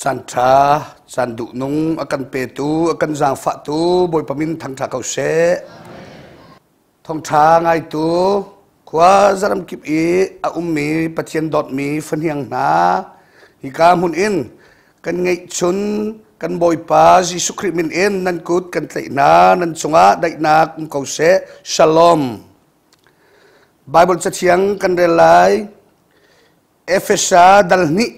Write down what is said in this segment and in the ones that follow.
Caan ṭha, caan duhnung a kan petu, a kan zaangfahtu Bawipa min thangṭha ko seh. Thawngṭha ngaitu khua zaram kip i a ummi Pathian dawtmi fahniang hna, hika hmun in kan ngeihchun kan Bawipa Jesuh Khrih min in nan kut kan tlaih hna, nan cungah daihnak um ko seh. Shalom. Bible cathiang kan rel lai. Efesa dal hnih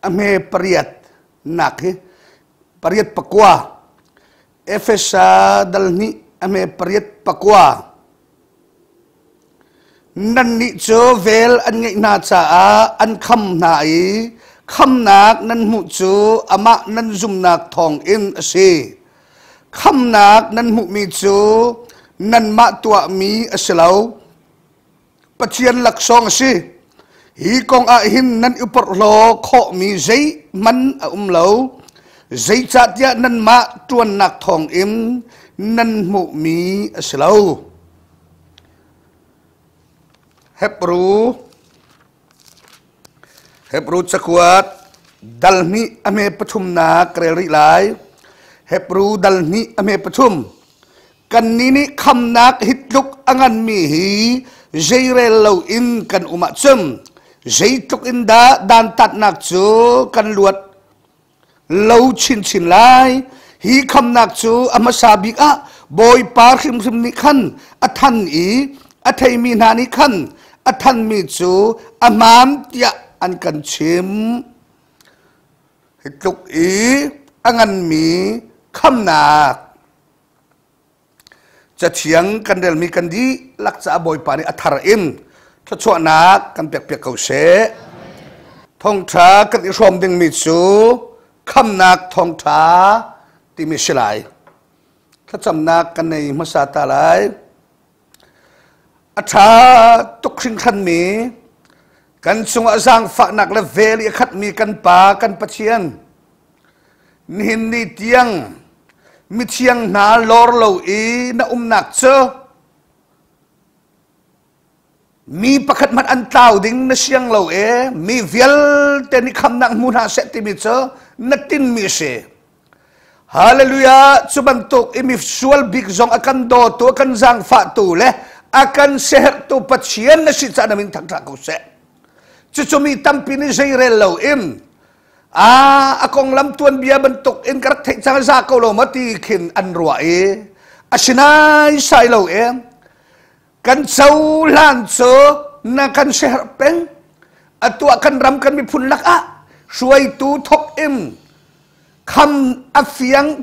a hme pariat nak hi pariat pakua. Efesa dal hnih a hme pariat pakua. Nannih cu vel an ngeih hna caah an kham hna i khamnak nan hmuh cu amah nan zumnak thawngin a si. Khamnak nan hmuhmi cu nanmah tuahmi a si lo, Pathian laksawng a si. Hi kong ah hin nan i porhlaw khawhmi zeihmanh a um lo. Zeicahtiah nanmah ṭuannak thawngin nan hmuhmi a si lo. Hebru Hebru cakuat dal hnih a hme pathumnak ka rel rih lai. Hebru dal hnih a hme pathum. Kannih nih khamnak hi tluk a nganmi hi zeirel loin kan um ahcun zeitluk in dah dantatnak cu kan luat lo chinchin lai. Hi khamnak cu a hmasa bik ah Bawipa hrimhrim nih khan a than i a theimi hna nih khan a thanmi cu a hmaan tiah an kan chimh. Hi tluk i a nganmi khamnak Cathiang kan relmi kan dihlak caah Bawipa nih a thar in thluachuahnak kan pekpiak ko seh. Thawngṭha kan i hrawm dingmi cu khamnak thawngṭha timi si lai. Thlacamnak kan nei hmasa ta lai. A ṭha tuk hringhranmi kan cungah zaangfahnak le vel i a khatmi kan Pa kan Pathian Nihin ni tiang mithiang hna lawr lo i na umnak cu mi pakhat hmanh an tlau ding na siang lo e, mi vialte nih khamnak hmu hna seh timi cu na tinmi a si. Hallelujah! Cu bantuk i mi sual bik zong a kan dawtu, a kan zaangfahtu le a kan siaherhtu Pathian na si caah na min thangṭhat ko seh. Cucu mi tampi nih zeirel lo in a konglam tuanbia bantuk in ka rak theih cang, za ko lo ma ti khin an ruah i asinai sai lo e, kan cohlan cu na kan siaherh peng. Atuah kan ram kan miphun lakah hruaitu thok in kham a fiang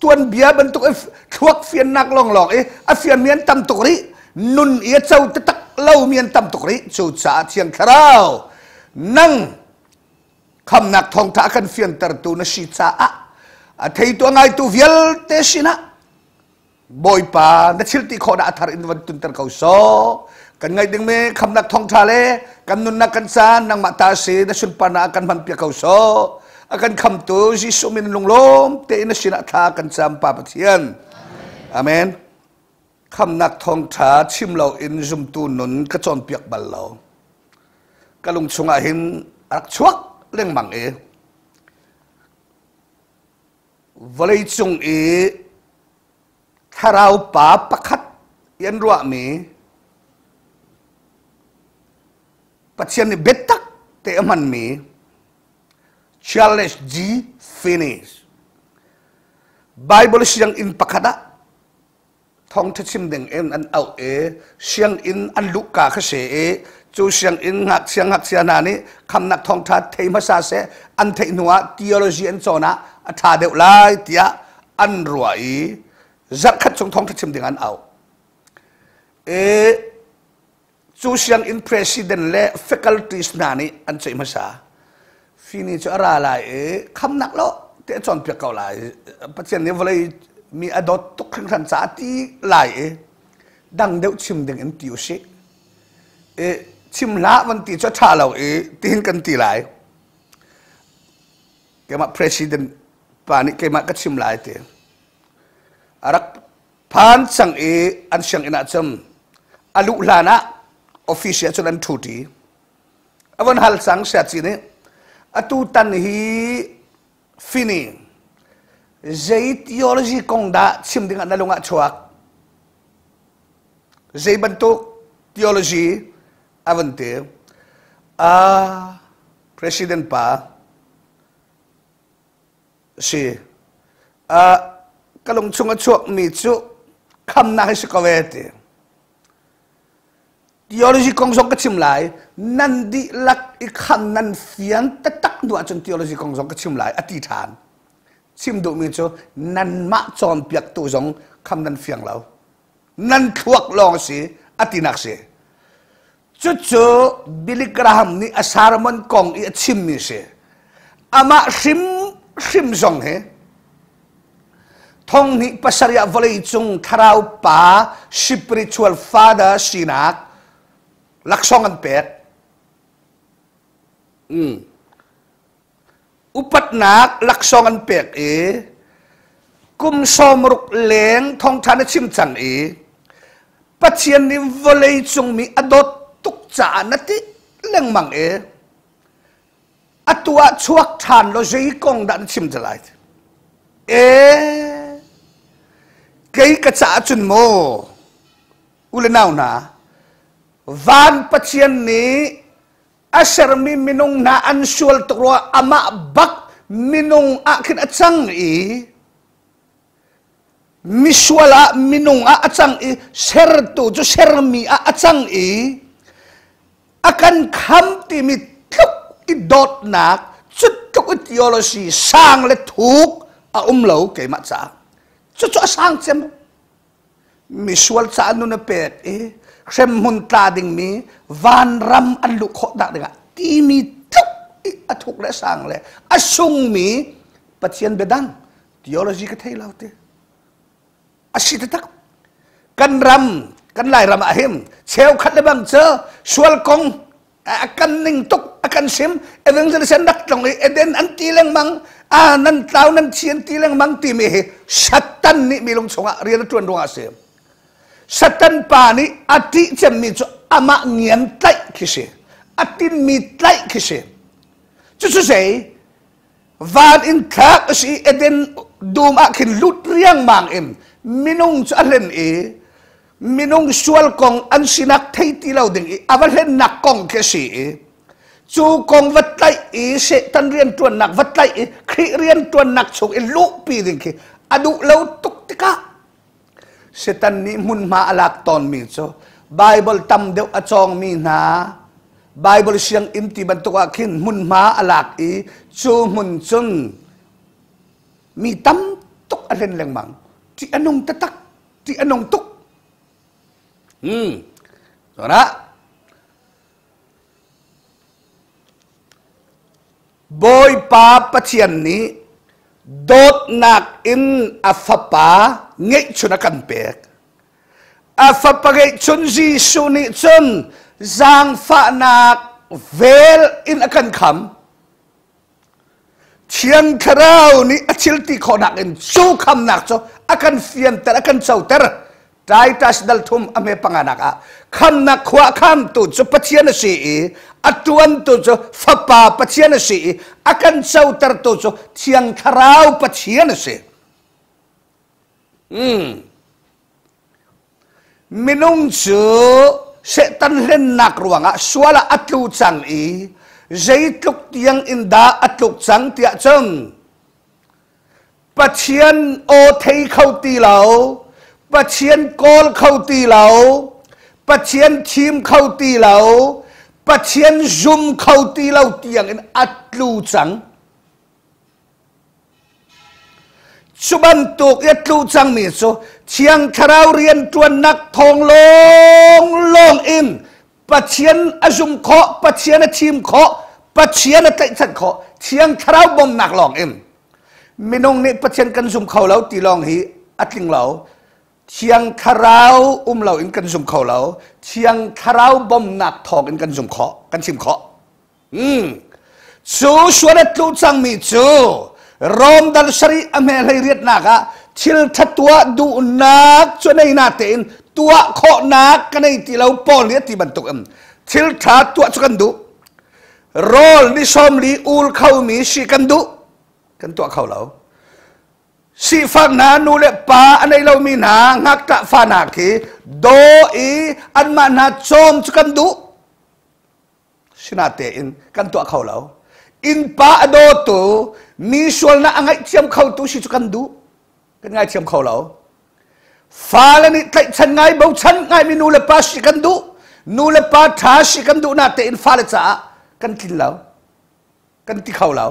tuanbia bantuk thluak fiannak lawnglawng i a fian mi an tam tuk rih, nun i a co taktak lo mi an tam tuk rih. Cucaah Thiang Thlarau, nang khamnak thawngtha a kan fiantertu na si caah a theitu a ngaitu vialte sinah Bawipa na thil ti khawhnak a thar in van tunter ko so. Kan ngaih dingmi khamnak thawngtha le kan nunnak kan caan nangmah ta si, na sunparnak kan hman piak ko so. A kan khamtu Jesuh min lunglawm tein na sinah thla kan cam, Pa Pathian. Amen. Khamnak thawngtha chim lo in zumtu nun ka cawnpiak bal lo. Ka lung chungah hin a rak chuak lengmang i vawlei cung i thlarau pa pakhat i an ruahmi Pathian nih biatak te a hmanmi Charles G. Finney, Bible sianginn pakhat ah thawngṭha chim ding in an auh i sianginn an luhka kha si i cu sianginn ngakchia ngakchia hna nih khamnak thawngṭha thei hmasa seh, an theih hnu ah theology an cawn ah a ṭha deuh lai tiah an ruah i zarhkhat chung thawngṭha chim ding an auh. I cu sianginn president le faculties hna nih an ceih hmasa. Fini cu a ra lai i khamnak lo te a cawnpiak ko lai, Pathian nih vawlei mi a dawt tuk hringhran caah ti lai i dang deuh chim ding in ti usih i chim hlah van ti cu a ṭha lo i tihin kan ti lai, keimah president pa nih keimah ka chim lai ti a rak phan cang i an sianginn ah cun a luh hlan ah office ah cun an ṭhuṭi. A von hal cang. Siaci nih Atu tan hi fini zei theology kong dah chim dingah na lung ah chuak? Zei bantuk theology a van ti? President pa si. Ka lung chung a chuakmi cu khamnak hi si ko e ti. Theology kong zong ka chim lai. Nan dihlak i kham nan fian taktak hnu ahcun theology kong zong ka chim lai a ti ṭhan. Chim duhmi cu nanmah cawnpiaktu zong kham nan fiang lo. Nan thluak lawng a si a tinak si. Cucu Billy Graham nih a sermon kong i a chimmi si. Amah hrimhrim zong hi Thong hnih pasarih ah vawleicung thlarau pa spiritual father sinak laksawng an pek. Upatnak laksawng an pek i kum 60 leng thawngṭha na chim cang i Pathian nih vawleicung mi a dawt tuk caah na ti lengmang i Atu ah chuak ṭhan law zei kong dah na chim te lai? E, kei ka caah cun maw, u le nau hna, van Pathian nih a sermi minung hna an sual tuk ruah amah bak minung ah khin a cang i misual ah minung ah a cang i sertu cu sermi ah a cang i a kan kham timi tluk i dawtnak cu tluk i theology sang le thuk a um lo keimah caah cucu a sang cem misual caah nun a pek i hremhmun tla dingmi vanram an luh khawh nak dingah timi tluk i a thuk le sang le a sungmi Pathian biadang theology ka thei lo ti a si taktak kan ram kan Lairam ah hin cheukhat le bang cu sual kong a kan ning tuk a kan sim evangelist rak tlong i Eden an ti lengmang a nan tlau nan thi an ti lengmang timi hi Satan nih mi lung chungah rian a ṭuan ruangah a si Satan pa nih a ṭih cemmi cu amah ngian tlaih khi si a tinmi tlaih khi si cucu zei van in thlak a si i Eden dum ah khin lut riangmang in minung cu a hlen i minung sual kong an sinak thei ti lo ding i a va hlennak kong khi a si i cu kong va tlaih i Satan rianṭuannak va tlaih i Khrih rianṭuannak chung i luhpi ding khi a duh lo tuk tikah Satan nih hmunhma a lak tawnmi cu Baibal tam deuh a cawngmi hna Baibal sianginn ti bantuk ah khin hmunhma a lak i cu hmun cun mi tam tuk a hlen lengmang. Ṭih a nung taktak, ṭih a nung tuk. Cun Bawipa Pathian nih dawtnak in a fapa ngeihchun a kan pek. A fapa ngeihchun Jesuh nih cun zaangfahnak vel in a kan kham. Thiang Thlarau nih a thil ti khawhnak in cu khamnak cu a kan fianter, a kan coter. Titus dal thum a hme panganak ah khamnak khua khamtu cu Pathian a si i a ṭuantu cu Fapa Pathian a si i a kan cotertu cu Thiang Thlarau Pathian a si. Minung cu Satan hlennak ruangah sual ah a tlu cang i zeitluk tiang in dah a tluk cang tiah cun Pathian aw thei kho ti lo, Pathian kawl kho ti lo, Pathian thim kho ti lo, Pathian zum kho ti lo tiang in a tlu cang. Cu bantuk i a tlu cangmi cu Thiang Thlarau rianṭuannak thawng lawnglawng in Pathian a zum khawh, Pathian a thim khawh, Pathian a tlaihchan khawh, Thiang Thlarau bawmnak lawng in. Minung nih Pathian kan zum kho lo ti lawng hi a tling lo. Thiang Thlarau um lo in kan zum kho lo. Thiang Thlarau bawmnak thawng in kan zum khawh, kan chim khawh. Cu sual a tlu cangmi cu Rom dal sarih a hme hlei riatnak ah thil ṭha tuah duhnak cu nei na tein tuah khawhnak ka nei ti lo Paul nih a ti bantuk in thil ṭha tuah cu kan duh. Rawl ni 40 ul khomi si kan duh. Kan tuah kho lo. Sifak hna nu le pa a nei lomi hna ngakṭah fa hna khi daw i anmah hna cawm cu kan duh. Sinatein kan tuah kho lo. Innpa a dawtu mi sualnak a ngaihthiam khotu si cu kan duh. Kan ngaithiam kho lo. Fale nih tlaihchan ngai bochan ngaimi nu le pa si kan duh. Nu le pa ṭha si kan duh natein fale caah kan tlin lo. Kan ti kho lo.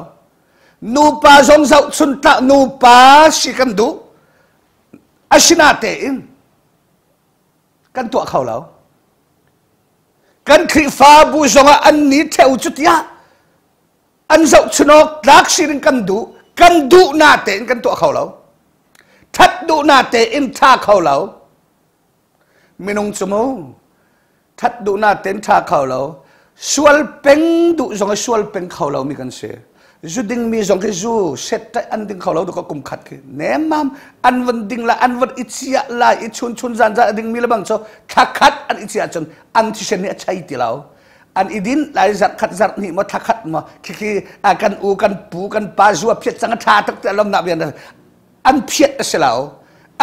Nupa zong zohchun tlak nupa si kan duh. Asinatein kan tuah kho lo. Kan Khrihfabu zongah an ni ṭheu cu tiah an zohchunawk tlak sining kan duh. Kan duh natein kan tuah kho lo. Ṭhat duh natein ṭha kho lo. Minung cu mu ṭhat duh natein ṭha kho lo. Sual peng duh zong i sual peng kho lomi kan si. Zu dingmi zong khi zu set an ding kho lo ka kum khat khi nemmam an van ding la an van i chiah lai i chun chun zan zan a dingmi le bang cu thla khat an i chiah cun an thisen nih a chei ti lo. An i din lai zarh khat zarh hnih maw thla khat maw khikhi kan u kan pu kan pa zu a phiat cang a ṭha tuk ti lomnak bian an phiat a si lo.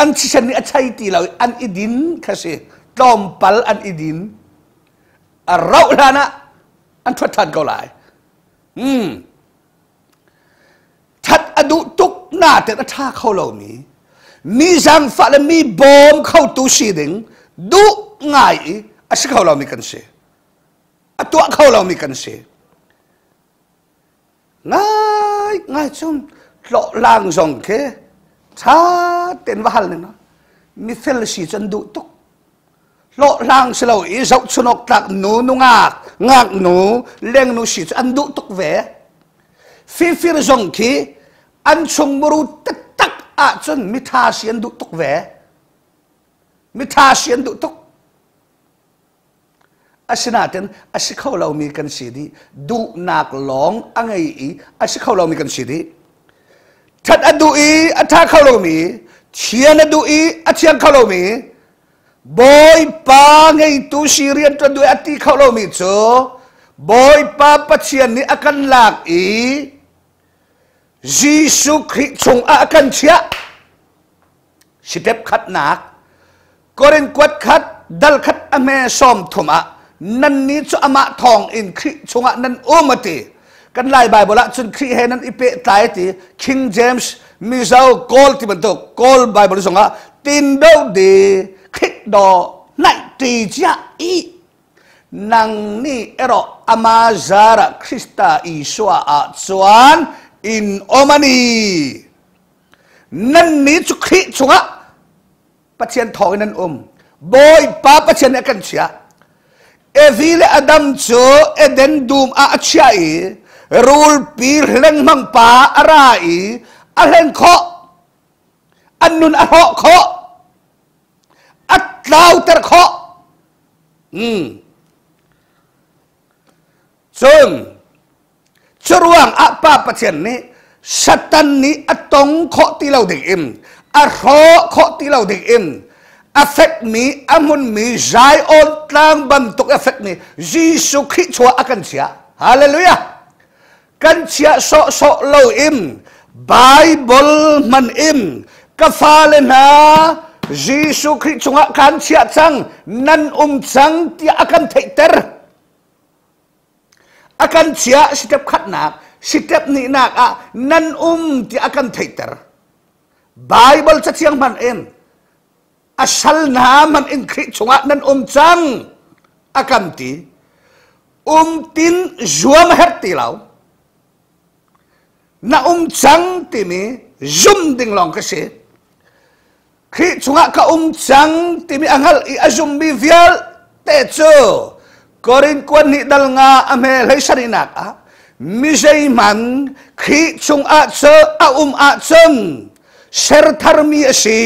An thisen nih a chei ti lo an i din kha si tlawmpal an i din a rauh hlan ah an ṭhuat ṭhan ko lai. Ṭhat a duh tuk natein a ṭha kho lomi mi zaangfah le mi bawm khotu si ding duh ngai i a si kho lomi kan si. A tuah kho lomi kan si. Ngai ngai cun hlawhlang zong khi ṭha tein va hal ning mi fel si cu an duh tuk. Hlawhhlang si lo i zohchunawk tlak nu nungak ngaknu lengnu si cu an duh tuk ve. Fifir zong khi an chung muru taktak ahcun mitha si an duh tuk ve. Mitha si an duh tuk. Asinain a si kho lomi kan si dih. Duhnak lawng a ngei i a si kho lomi kan si dih. Ṭhat a duh i a ṭha kho lomi, thian a duh i a thiang kho lomi, Bawipa ngeitu si rian ṭuan duh i a ti kho lomi cu Bawipa Pathian nih a kan lak i Jesuh Khrih chungah a kan chiah. Step khatnak Korin kuat khat dal khat a hme 30 ah nannih cu amah thawng in Khrih chungah nan um a ti. Kan Lai Bible ah cun Khrih he nan i pehtlai a ti. King James Mizo Kawl ti bantuk Kawl Bible zongah tin do di Khrih do naih ti cia i nang nih erawh ama zara Krista Isua ah chuan in omani nannih cu Khrih chungah Pathian thawng in nan um. Bawipa Pathian nih a kan chiah. Evi le Adam cu Eden dum ah a chiah i rulpi lengmang pa a ra i a hlen khawh. An nun a hrawh khawh. A tlauter khawh. Cun Curuang ah Pa Pathian nih Satan nih a tong khawh ti lo ding in a hrawh khawh ti lo ding in a fekmi a hmunmi Zion tlang bantuk a fekmi Jesuh Khrih chuah a kan chiah. Hallelujah! Kan chiah sawhsawh lo in Bible hman in ka fale hna Jesuh Khrih chungah kan chiah cang nan um cang tiah a kan theihter. A kan chiah step khatnak step hnihnak ah nan um ti a kan theihter. Bible cathiang hman in a sal hna man in Khrih chungah nan um cang a kan ti. Um tin zuam herh ti lo. Na um cang timi zum ding lawng ka si. Khrih chungah ka um cang timi a hngalh i a zummi vialte cu Korin kuan nih dal nga a hme hlei sarihnak ah mi zeihmanh Khrih chungah cu a um ahcun ser tharmi a si.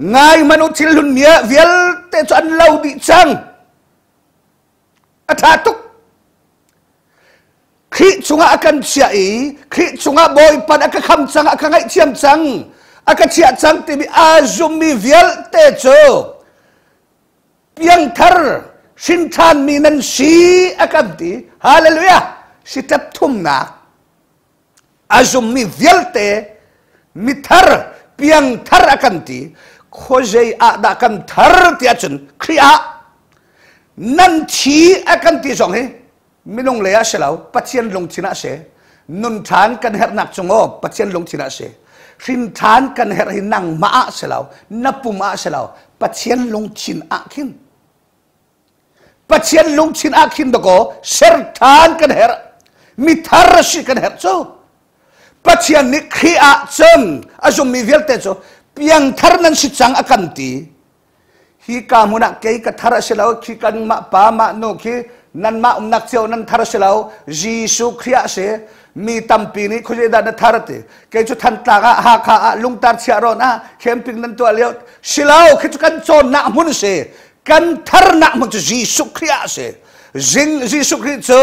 Ngai hmanh u thil hlun vialte cu an lo dih cang. A ṭha tuk. Khrih chungah a kan chiah i Khrih chungah Bawipa a ka kham cang, a ka ngaihthiam cang, a ka chiah cang timi aa zummi vialte cu piangthar Hrin ṭhanmi nan si a kan ti. Hallelujah! Sitep thumnak a zummi vialte mithar piangthar a kan ti. Khuazei ah dah kan thar ti ahcun Khrih ah nan thi a kan ti zong hi minung lei ah si lo, Pathian lungthin ah si. Nun ṭhan kan herhnak cung aw Pathian lungthin ah si. Hrin ṭhan kan herh hi nangmah ah si lo, na pum ah si lo, Pathian lungthin ah khin. Pathian lungthin ah khin dakaw ser ṭhan kan herh. Mithar si kan herh cu. Pathian nih Khrih ah cun a zummi vialte cu piangthar nan si cang a kan ti. Hi ka hmun ah kei ka thar a si lo, khi kanmah pa mah nu khi nanmah umnak cio nan thar a si lo, Jesuh Khrih ah a si. Mi tampi nih khuazei dah na thar ti. Kei cu Thantlang ah, Hakha ah, Lungtar Chiahrawn ah camping nan tuah lio. Si lo, khi cu kan cawnnak hmun a si. Kan tharnak hmun cu Jesuh Khrih ah a si. Zing Jesuh Khrih cu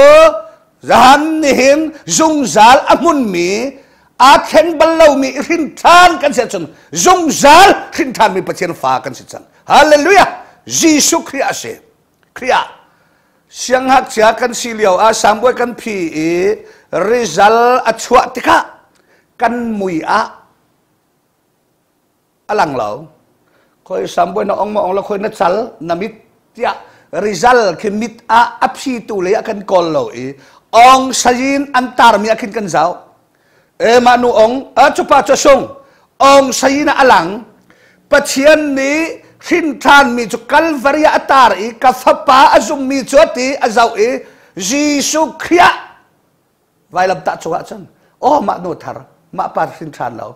Zahan nihin zungzal a hmunmi aa thleng bal lomi hrin ṭhan kan si ahcun zungzal hrin ṭhanmi Pathian fa kan si cang. Hallelujah! Jesuh Khrih a si. Khrih ah siangngakchia kan si lio ah sangbawi kan phi i result a chuah tikah kan mui ah a lang lo khoi sambawi na ong ma ong la khoi na cal na mit tiah result khi mit ah a phi tu lei ah kan kawl lo i ong sayin an tar mi ah khin kan zau e ma nu ong a chupa chu sung ong sayin a lang Pathian nih hrin ṭhan mi cu Kalvari ah a tar i ka fapa a zum mi cu a ti a zoh i Jesuh Khrih ah Vailamtah cungah cun oh mah nu thar mah pa hrin ṭhan lo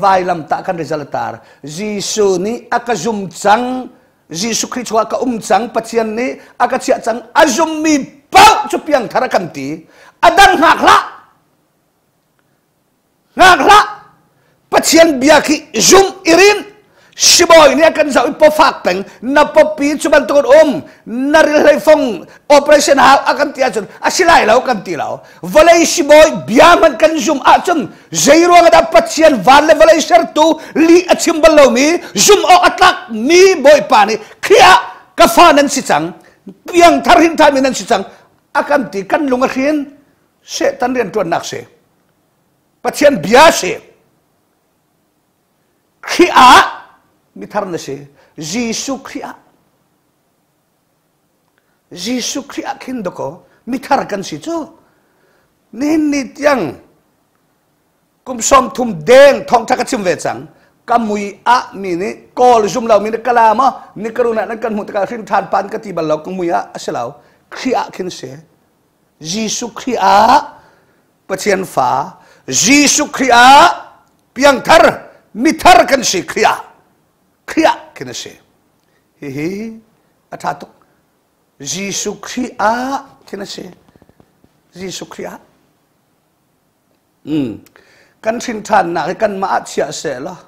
vailamtah kan result tar Jesuh nih a ka zum cang Jesuh Khrih chungah ka um cang Pathian nih a ka chiah cang a zummi paoh cu piangthar a kan ti a dang hngak hlah Ngak hlah! Pathian bia khi zum i rin. Sibawi nih a kan zoh i pawfak peng na pawpi cu bantuk in um na ril hlei fong operation hau a kan ti ahcun a si lai lo kan ti lo vawlei sibawi bia hmanh kan zum ahcun zei ruang dah Pathian van le vawlei sertu lih a chim bal lomi zum awk a tlak mi Bawipa nih Khrih ah ka fa nan si cang piangthar hin mi nan si cang a kan ti kan lung a hrin Satan rianṭuannak si Pathian bia si. Khrih ah mithar na si. Jesuh Khrih ah. Jesuh Khrih ah khin dakaw mithar kan si cu. Nihin ni tiang kum 30 deng thawngtha ka chim ve cang. Ka mui ah mi nih kawl zum lo mi nih kala maw ni karuna nan kan hmuh tikah hrin ṭhan pan ka ti bal lo ka mui ah a si lo. Khrih ah khin si. Jesuh Khrih ah Pathian fa Jesuh Khrih ah piangthar mithar kan si Khrih ah Khrih ah khin a si hihi a ṭha tuk Jesuh Khrih ah khin a si Jesuh Khrih ah kan hrin ṭhannak hi kanmah ah chiah seh law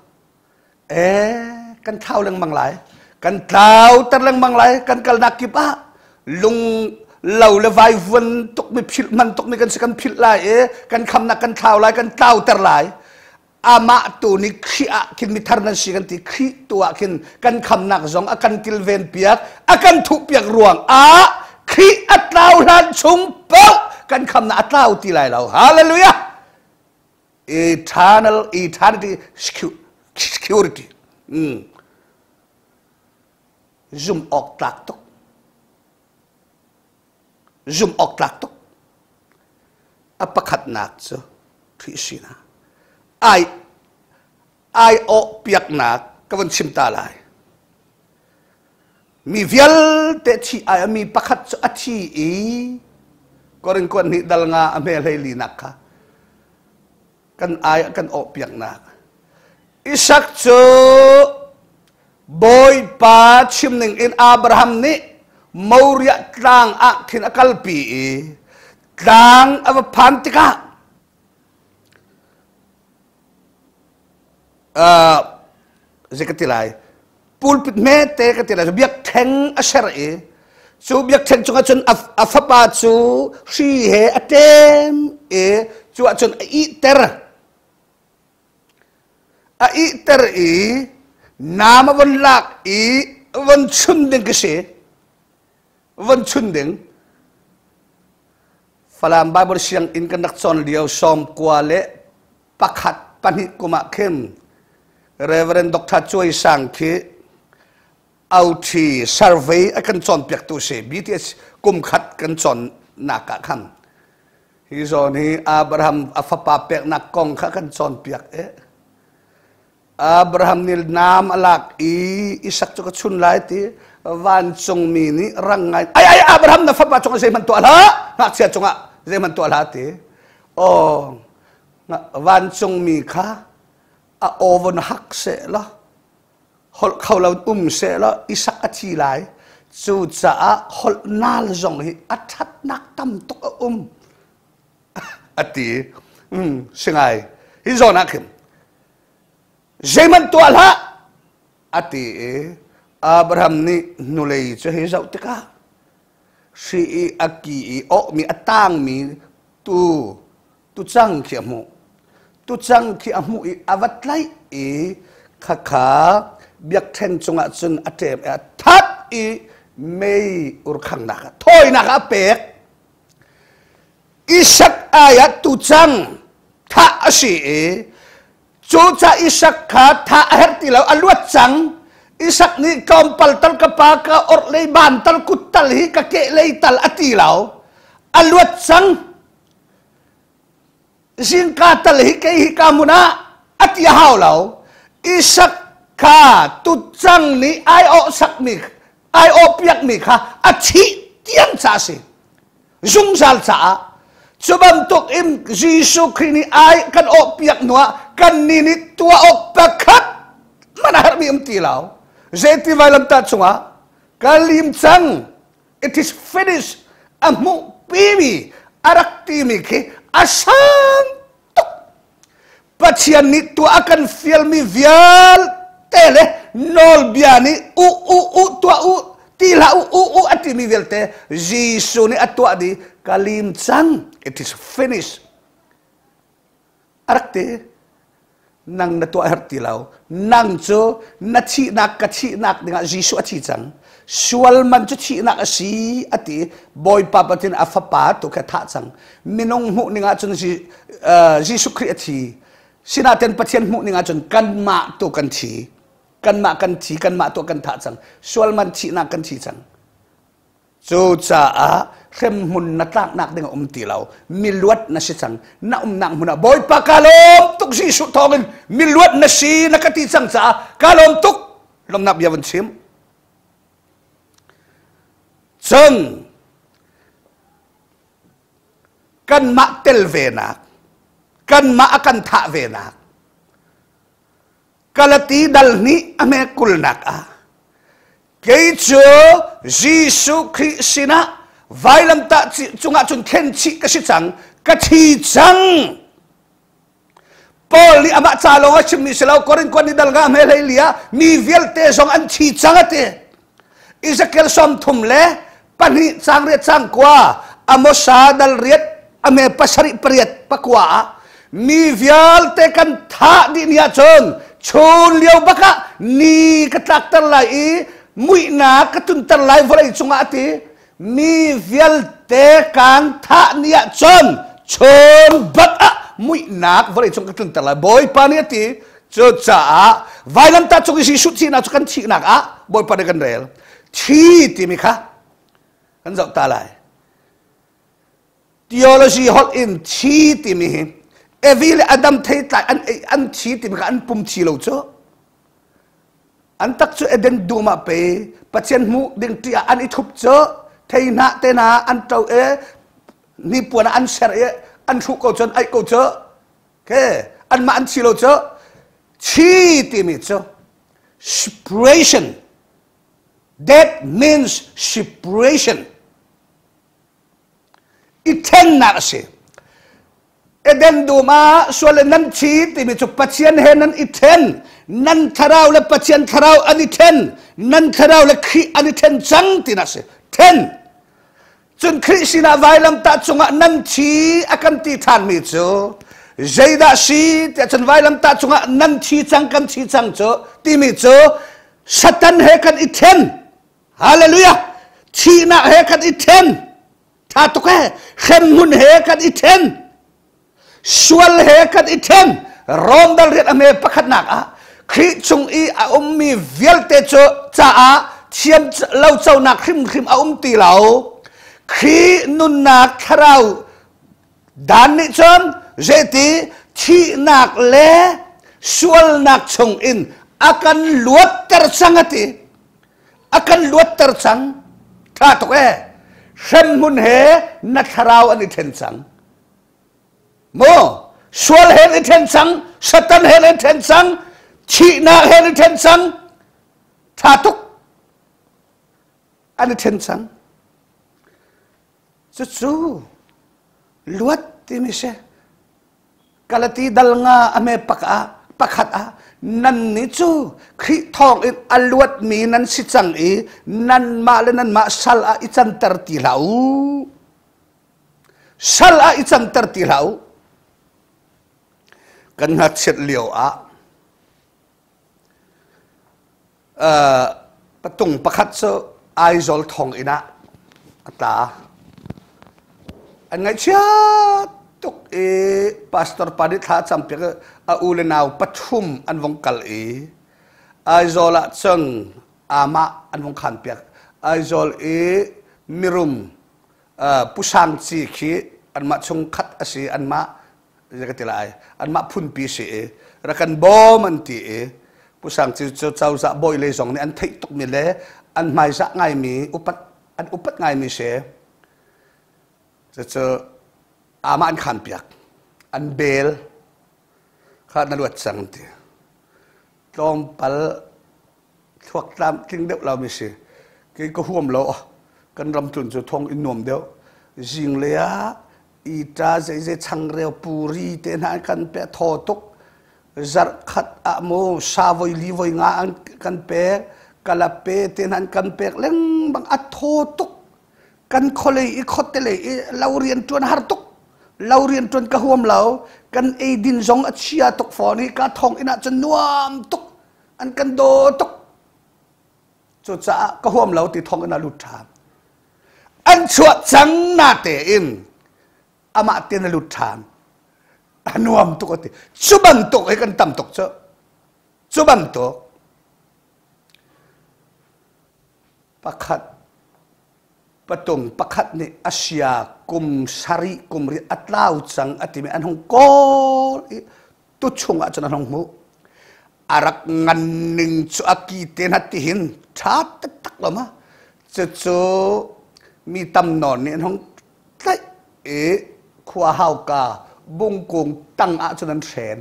eh kan thlau lengmang lai kan tlau ter lengmang lai kan kalnak kip ah lung lo le vai vuan tuk mi philh man tuk mi kan si kan philh lai i kan khamnak kan thlau lai kan tlau ter lai amah tu nih Khrih ah khin mithar nan si kan ti Khrih tu ah khin kan khamnak zong a kan kilven piak a kan thuh piak ruang ah Khrih a tlau hlan chung paoh kan khamnak a tlau ti lai lo hallelujah eternal eternity security zum awk tlak tuk zum awk tlak tuk a pakhatnak cu Khrih sinak ai ai awh piaknak ka von chim ta lai mi vialte thi ai mi pakhat cu a thi i Korin kuan nih dal nga a hme hlei linak kha kan ai kan awh piaknak Isak cu Bawipa chim ning in Abraham nih Moriah tlang ah khin a kalpi i tlang a va phan tikah zei ka ti lai pulpit hmete ka ti lai biakṭheng a ser i cu biakṭheng cungah cun a fapa cu hri he a ṭem i cu ahcun a ihter a ihter i nam a von lak i von chun ding ka si. Von chun ding. Falam Bible sianginn kan rak cawn lio 91 pahnih kum ah khin Reverend Dr. Cuai Sang khi OT survey a kan cawnpiaktu si BTS kum khat kan cawnnak ah khan hi zawn hi Abraham a fapa peknak kong kha kan cawnpiak e Abraham nih naam a lak i Isak cu ka chun lai ti vancungmi nih rang ngai ai ai Abraham na fapa cungah zeihmanh tuah hlah ngakchia cungah zeihmanh tuah hlah ti aw vancungmi kha a aw von hak seh law holh kho lo um seh law Isak a thi lai cucaah holh nal zong hi a ṭhatnak tam tuk a um a ti si ngai hi zawn ah khin zeihmanh tuah hlah a ti i Abraham nih hnulei cu hei zoh tikah hri i a ki i awhmi a tangmi tu tucang khi a hmuh tucang khi a hmuh i a va tlaih i khakha biakṭheng cungah cun a ṭem i a that i mei urkhangnak ah thawinak ah a pek Isak ai ah tucang thah a si i cucaah Isak kha thah a herh ti lo a luat cang Isak nih tlawmpal tal ka pa ka orhlei ban tal kut tal hi ka kehlei tal a ti lo a luat cang zingka tal hi kei hi ka hmun ah a ti a hau lo Isak kha tucang nih ai awh sakmi ai awh piakmi kha a thih tiang ca a si zungzal caah cu bantuk in Jesuh Khrih nih ai kan awh piak hnuah kan nih nih tuah awk pakhat man a herhmi um ti lo zeiti vailamtah cungah ka lim cang it is finished a hmuh pimi a rak timi khi a sang tuk Pathian nih tuah a kan fialmi vialte le nawlbia nih u u u tuah u ti hlah u u u a timi vialte Jesuh nih a tuah dih ka lim cang it is finished a rak ti nang na tuah herh ti lo nang cu na thihnak ka thihnak dingah Jesuh a thi cang sual man cu thihnak a si a ti Bawipa Pathian a fapa tu kha thah cang minung hmuh ning ahcun Jesuh Khrih a thi sinaten Pathian hmuh ning ahcun kanmah tu kan thi kanmah kan thi kanmah tu kan thah cang sual man thihnak kan thi cang cucaah hremhmun na tlaknak ding a um ti lo miluat na si cang na umnak hmun ah Bawipa ka lawm tuk Jesuh thawngin miluat na si na ka ti cang caah ka lawm tuk lawmnak bia vun chim cun kanmah tel venak kanmah a kan thah venak Galati dal hnih a hme kulnak ah kei cu Jesuh Khrih sinah vailamtah cungah cun khenchih ka si cang ka thi cang Paul nih amah ca lawng a chimmi si lo Korin kuan ni dal nga hme hlei li ah mi vialte zong an thi cang a ti Ezekiel 32 cang riat cang kua Amosa dal riat ame pasarih pariat pakua ah mi vialte kan thah dih ni ahcun chun lio bakah ni ka tlakter lai i muihnak ka tunter lai vawlei cungah a ti mi vialte kan thah ni ahcun chun bak ah muihnak vawlei cung ka tlunter lai bawipa nih a ti cucaah vailamtah cung i Jesuh thihnak cu kan thihnak ah bawipa nih kan rel thi timi kha kan zoh ta lai theology holh in thi timi hi Evi le Adam theitlai an ei an thi timi kha an pum thi lo cu an tak cu Eden dum ah pe Pathian hmuh ding ti ah an i thup cu thei hnah te hna an to e hnipuan ah an ser i an hruh ko cun aih ko cu ke anmah an thi lo cu thi timi cu separation that means separation i ṭhennak a si Eden dum ah sual le nan thi timi cu Pathian he nan i ṭhen nan thlarau le Pathian thlarau an i ṭhen nan thlarau le Khrih an i ṭhen cang tinak a si ṭhen cun Khrih sinah vailamtah cungah nan thi a kan ti ṭhanmi cu zeidah si tiah cun vailamtah cungah nan thi cang kan thi cang cu timi cu Satan he kan i ṭhen Hallelujah! Thihnak he kan i then. Tha tuk he. Hremhmun he kan i then. Sual he kan i then. Rom dal riat a hme pakhatnak ah Khrih chung i a ummi vialte cu caah thiam lo conak hrimhrim a um ti lo. Khrih nunnak thlarau Dan nih cun zeiti thihnak le sualnak chungin a kan luatter cang a ti. A kan luatter cang. Tha tuk ee. Hremhmun he na thlarau an i then cang. Mu sual he an i then cang, Satan he an i then cang, thihnak he an i then cang. Tha tuk. An i then cang. Cucu luat timi si. Galati dal nga a me pak ah pakhat ah nan nih cu Khrih thawng in a luatmi nan si cang i nanmah le nanmah sal ah i canter ti hlah u. Sal ah i canter ti hlah u. Kan ngakchiat lio ah Patung pakhat cu Aizawl thonginn ah a tla. An ngaihchia tuk i pastor pa nih thla a campiak i a u le nau pathum an vung kal i Aizawl ah cun amah an vung khanpiak. Aizawl i mirum Pu Sang Ci khi anmah chungkhat a si, anmah zei ka ti lai anmah phunpi si i rak kan bawm an ti i Pu Sang Ci cu cozah bawi lei zong nih an theih tukmi le an hmaizah ngaimi upat an upat ngaimi si. Cucu amah an khan piak, an bel kha na luat cang ti. Tlawmpal thluak tlam tling deuh lo mi si. Kei ka huam lo, kan ram tlun cu thong in nuam deuh. Zinglei ah ita zeizei changreu puri te hna an kan pe, thaw tuk. Zarh khat ah mu sa voi li voi nga an kan pek, kalape te hna an kan pek lengmang, a thaw tuk. Kan khualei i khuate lei i lo rian ṭuan har tuk, lo rian ṭuan ka huam lo. Kan eidin zong a chia tuk fawn i ka thong inn ah cun nuam tuk, an kan daw tuk. Cucaah ka huam lo ti thong in a lut ṭhan. An chuah cang na tein amah tein a lut ṭhan, a nuam tuk a ti. Cu bantuk hi kan tam tuk cu. Cu bantuk pakhat patung pakhat nih Asia kum sarih kum riat a tlau cang a timi an hung kawl i tu chung ah cun an hung hmuh. A rak ngan ning cu a ki te hna tihin ṭha taktak lo ma. Cucu mi tam nawn nih an hung tlaih i khua hauka bungkung tang ah cun an hren.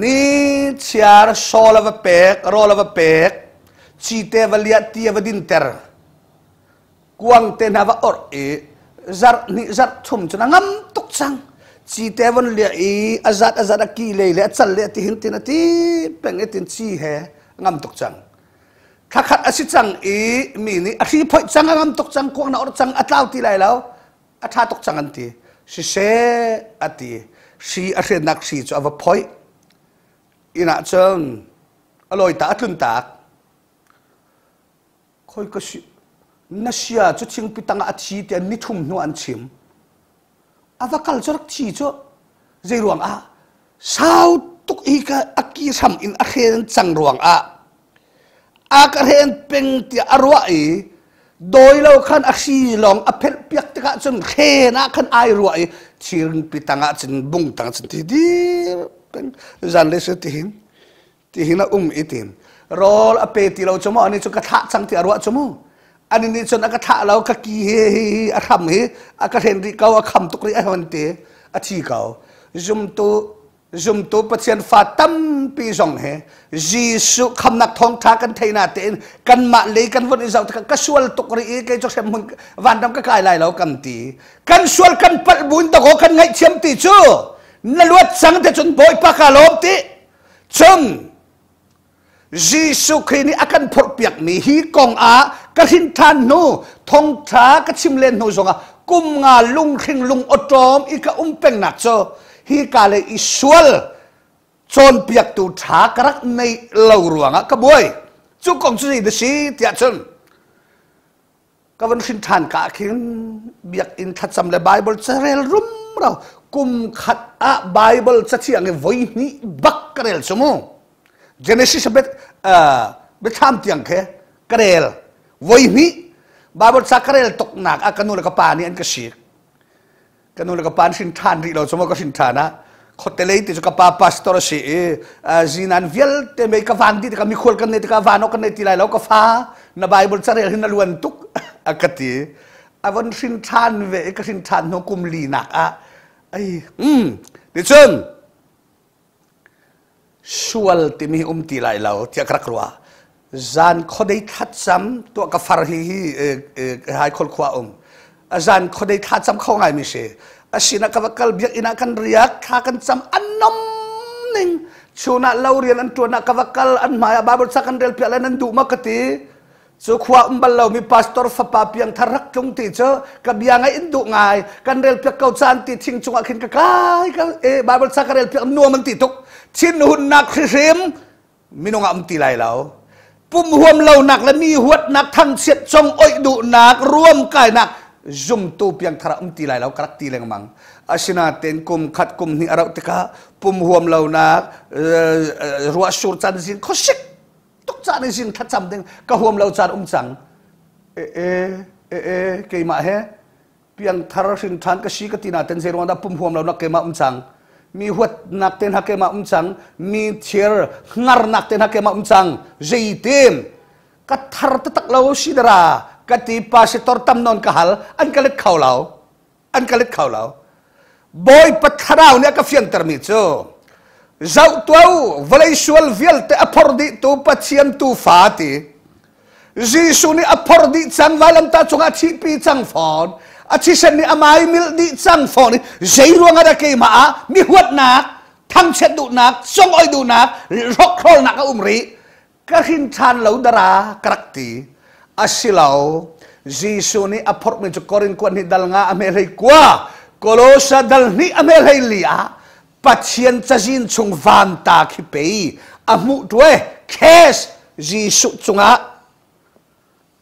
Ni chiar sawl a va pek, rawl a va pek, cite va liah, ti a va dinter, kuang te hna va orh i zarh hnih zarh thum cun a ngam tuk cang. Cite von liah i a zat a zat a ki lei le a cal le a ti hin tin a ti peng i tin ci he a ngam tuk cang. Thla khat a si cang i mi nih a hri phoih cang, a ngam tuk cang, kuang na orh cang, a tlau ti lai lo, a ṭha tuk cang an ti. Siseh a ti. Hri a hrennak hri cu a va phoih. Inn ah cun a lawi ta, a tlun tak. Khoi ka si na sia cu thingpi tangah a thi tiah nithum hnu an chim. A va kal cu rak thi cu. Zei ruang ah? Sau tuk hi ka a ki hram in a hren cang ruang ah a ka hren peng tiah a ruah i dawi lo khan a hri lawng a phelh piak tikah cun hren ah khan ai ruah i thingpi tangah cun bung tang cun ti dir peng zan le si ti hin ti hin a um i tin rawl a pe ti lo cu maw, ani cu ka thlah cang ti a ruah cu mu. Ani nih cun a ka thlah lo, ka ki hi hi hi a hram hi a ka hren rih ko, a kham tuk rih a hon ti, a thi ko. Zumtu zumtu Pathian fa tampi zong hi Jesuh khamnak thawngtha kan thei na tein kanmah lei kan von i zoh tikah ka sual tuk rih i kei cu hrem hmun vanram ka kai lai lo kan ti. Kan sual kan palh buin dakaw kan ngaihthiam ti cu na luat cang te cun Bawipa ka lawm ti. Cun Jesuh Khrih nih a kan phorhpiakmi hi kong ah ka hrin ṭhan hnu thongṭha ka chim len hnu zongah kum nga lunghring lung awṭawm i ka um pengnak cu hi ka le i sual cawnpiaktu ṭha ka rak neih lo ruangah ka buai. Cu kong cu zei dah si tiah cun. Ka van hrin ṭhan ka ah khin biakinn thlacam le Bible carel rumro kum khat ah Bible cathiang i voi hnih bak ka rel cu mu. Genesis bet biathlam tiang khi ka rel voi hnih. Bible ca ka rel tuk nak ah ka nu le ka pa nih an ka sik. Ka nu le ka pa an hrin ṭhan rih lo cu maw ka hrin ṭhan ah khuate lei ti cu ka pa pastor a si i zinan vialte mei ka van dih tikah mikhual kan nei tikah van awk kan nei ti lai lo, ka fa, na Bible carel hin na luan tuk a ka ti. A von hrin ṭhan ve i ka hrin ṭhan hnu kum li nak ah ai ticun sual timi um ti lai lo tiah ka rak ruah. Zan khuadei thlacam tuah ka far hi hi hai khol khua um zan khuadei thlacam kho ngai mi si. Asina ka va kal, biakinn ah kan riak, thla kan cam, an nom ning. Chun ah lo rian an tuan ah ka va kal, an hmai ah Bible ca kan rel piak le nan duh ma ka ti. Cu khua um bal lomi pastor fapa piangthar rak tlung ti cu ka bia ngai in duh ngai. Kan rel piak ko caan ti thing cungah khin ka kai ka e Bible ca ka rel piak, nuam an ti tuk. Thinhunnak hrihrim minung ah um ti lai lo, pum huam lonak le mi huatnak, thangchiat, cong oih duhnak, ruam kainak zumtu piangthar ah um ti lai lo ka rak ti lengmang. Asinain kum khat kum hnih a rauh tikah pum huam lonak, ruah sur caan zing khuasik tuk caan i zing thlacam ding ka huam lo caan um cang. E e e e keimah he piangthar hrin ṭhan ka si ka ti na ten, zeiruang dah pum huam lo nak keimah um cang, mi huatnak te hna keimah um cang, mi thir hngarnak te hna keimah um cang, zeitin ka thar taktak lo si dara ka ti. Pastor tam non ka hal, an ka let kho lo, an ka let kho lo. Bawipa thlarau nih a ka fiantermi cu, zoh tuah, vawlei sual vialte a phor dih tu Pathian tuufa ti Jesuh nih a phor dih cang, vailamtah cungah a thihpi cang fawn, a thisen nih a mai milh dih cang fawn i zei ruangah dah keimah ah mi huatnak, thangchiat duhnak, songoi duhnak, hrokhrolnak a um rih? Ka hrin ṭhan lo dara ka rak ti. Asilo, Jesuh nih a phorhmi cu Korin kuat hnih dal nga a hme hlei kua, Kolosa dal hnih a hme hlei li ah Pathian cazin chung vanta khi pei a hmuh tuai cash Jesuh cungah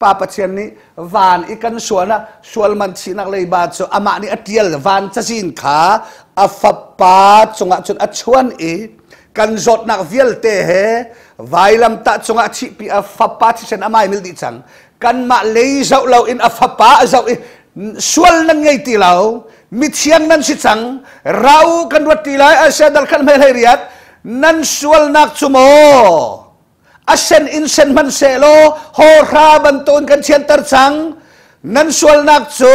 Pa Pathian nih van i kan sual ah sual man thihnak leiba cu amah nih a tial van cazin kha a fapa cungah cun a chuan i kan zawtnak vialte he vailamtah cungah thihpi a fapa thisen a mai mil dih cang. Kanmah lei zoh lo in a fapa a zoh i sual nan ngei ti lo, mithiang nan si cang, rau kan ruat ti lai. Asia dal khan hmel hei riat nan sualnak cu maw a sen in sen hmanh sehlaw hawhra bantukin kan thianter cang, nan sualnak cu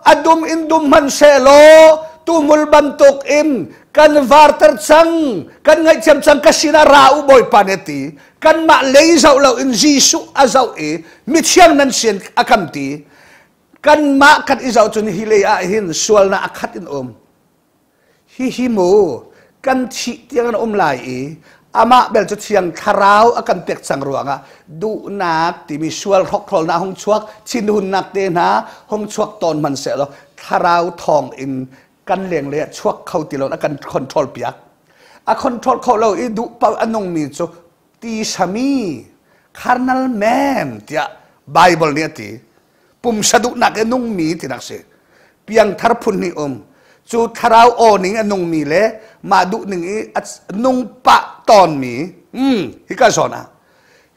a dum in dum hmanh sehlaw tuhmul bantuk in kan varter cang, kan ngaihthiam cang, ka sinah ra u, Bawipa nih a ti. Kanmah lei zoh lo in Jesuh a zoh i mithiang nan sin a kan ti. Kanmah kan i zoh cun hi lei ah hin sualnak a khat in um. Hihi mu kan thih tiang an um lai i amah bel cu Thiang Thlarau a kan pek cang ruangah duhnak timi sual hrokhrolnak hung chuak, thinhunnak te hna hung chuak tawn hmanhsehlaw Thlarau thawng in kan lenglei ah chuak kho ti lo, a kan control piak. A control kho lo i duh paoh a nungmi cu tisami, carnal man tiah Bible nih a ti. Pumsa duhnak i nungmi tinak si. Piangthar phun nih um cu thlarau aw ning a nungmi le mah duh ning i a nung pah tawnmi. Hika zawn ah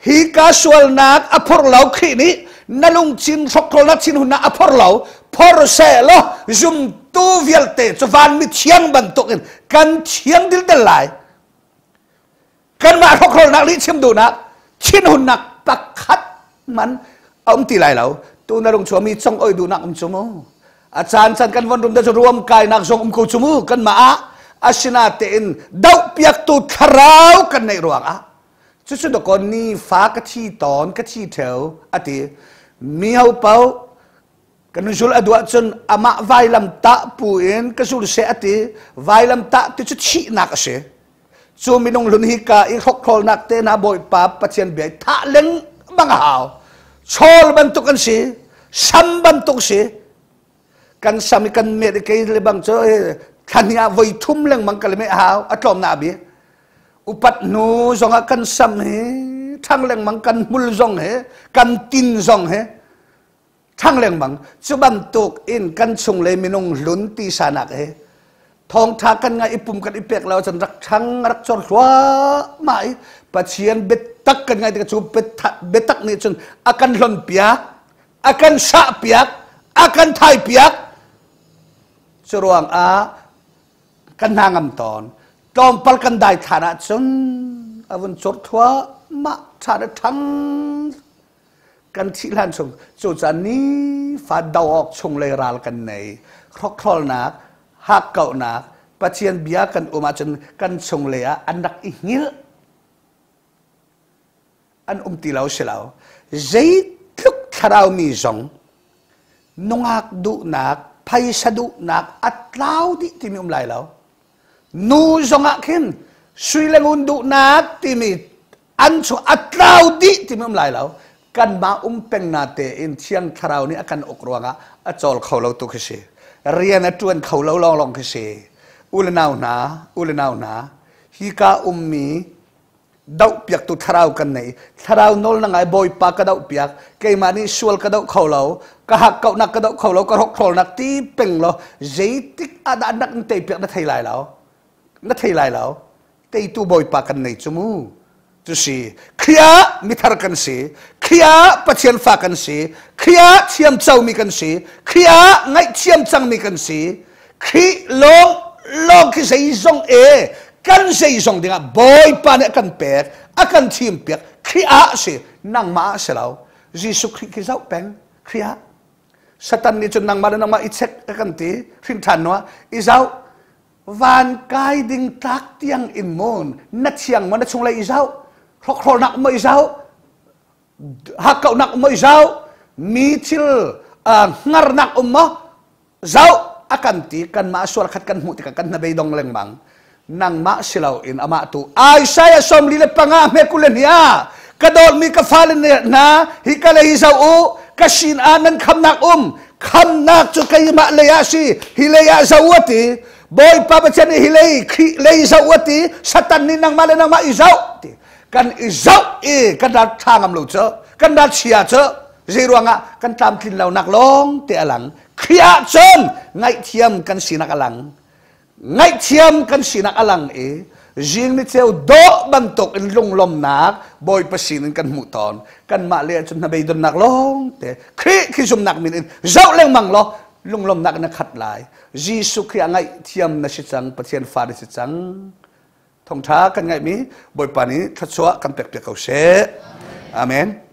hika sualnak a phor lo. Khrih nih na lungchin hrokhrolnak, thinhunnak a phor lo. Phor seh law zumtu vialte cu van mithiang bantukin kan thiang dildel lai. Kanmah hrokhrolnak, lihchim duhnak, thinhunnak pakhat man a um ti lai lo. Tu na lung chuami cong oi duhnak um cu mu, a caan caan kan von rum da cu ruam kainak zong um ko cu mu kanmah ah. Asinatein doh piaktu thlarau kan neih ruangah cucu dakaw ni fa ka thi tawn, ka thi theo ati mi ho pau kan zul a duah cun amah vailam tah pu in ka zul se ati. Vailam tah ti cu thihnak a si. Cu minung hlun hi ka i hrokhrolnak te hna Bawipa Pathian bia thah lengmang a hau. Chawl bantuk an si, sam bantuk si. Kan sam i kan met i kei le bang cu thla ah voi thum lengmang ka le meh hau, a tlawm na bi. Upat hnu zongah kan sam hi ṭhang lengmang, kan hmul zong he, kan tin zong he. Ṭhang lengmang. Cu bantuk in kan chung le minung hlun tisanak he thawngṭha kan ngai i pum kan i pek lo ahcun rak ṭhang rak cor hluahmah i Pathian biatak kan ngai tikah cu biatak nih cun a kan hlon piak, a kan sah piak, a kan thai piak. Cu ruangah kan hna ngam tawn. Tlawmpal kan dai ṭhan ahcun a vun cor thluahmah ṭhan a ṭhang kan thih hlan chung cucaah nifa do awk chung lei ral kan nei hrokhrolnak hakkauhnak Pathian bia kan um ahcun kan chung lei ah an rak i hngilh an um ti lo si lo zeitluk thlarau mi zong nungak duhnak phaisa duhnak a tlau dih timi um lai lo nu zongah khin sui le ngun duhnak timi an chu a tlau dih timi um lai lo kanmah um peng na tein thiang thlarau nih a kan uk ruangah a cawl kho lo tu khi si rian a tuan kho lo lawng lawng khi si u le nau hna u le nau hna hi ka ummi doh piaktu thlarau kan nei thlarau nawl na ngai bawipa ka doh piak keimah nih sual ka doh kho lo ka hak kauhnak ka doh kho lo ka hrokhrolnak ti peng lo zeitik ah dah nak in tei piak na thei lai lo na thei lai lo teitu bawipa kan nei cu mu cu si Khrih mithar kan si Khrih Pathian fa kan si Khrih thiam comi kan si Khrih ngaihthiam cangmi kan si Khrih lawng lawng khi zeizong e kan zeizong dingah Bawipa nih a kan pek a kan thim piak Khrih ah si nangmah ah si lo Jesuh Khrih khi zoh peng Khrih ah Satan nih cun nangmah le nangmah i check a kan ti hrin ṭhan nuah i zoh Van kai ding tlak tiang in maw na thiang maw na chunglei i zoh hrokhrolnak maw i zoh hakkauhnak maw i zoh mi thil hngarnak um maw zoh a kan ti kanmah sual khat kan hmuh tikah kan hnabei dong lengmang nangmah si loin amah tu Isaiah 45 hme kul le hnih ka dawtmi ka fale hna hi ka lei hi zoh u ka sin ah nan khamnak um khamnak cu keimah lei ah si hi lei ah zoh u ti bawipa pathian nih hi lei khrih lei zoh u ti satan nih nangmah le nangmah i zoh ti kan i zoh i kan ral tha ngam lo cu kan ral chia cu zei ruangah kan tlamtlin lonak lawng te a lang khrih ah cun ngaihthiam kan sinak a lang Ngaihthiam kan sinak a lang i zing ni ceu dawh bantuk in lunglawmnak Bawipa sin in kan hmuh tawn. Kanmah le cun hnabeidonnak lawng te Khrih khi zumnak min in zoh lengmang law lunglawmnak in a khat lai. Jesuh Khrih ah ngaihthiam na si cang, Pathian fa na si cang. Thawngṭha kan ngaihmi Bawipa nih thluachuah kan pek piak ko seh. Amen.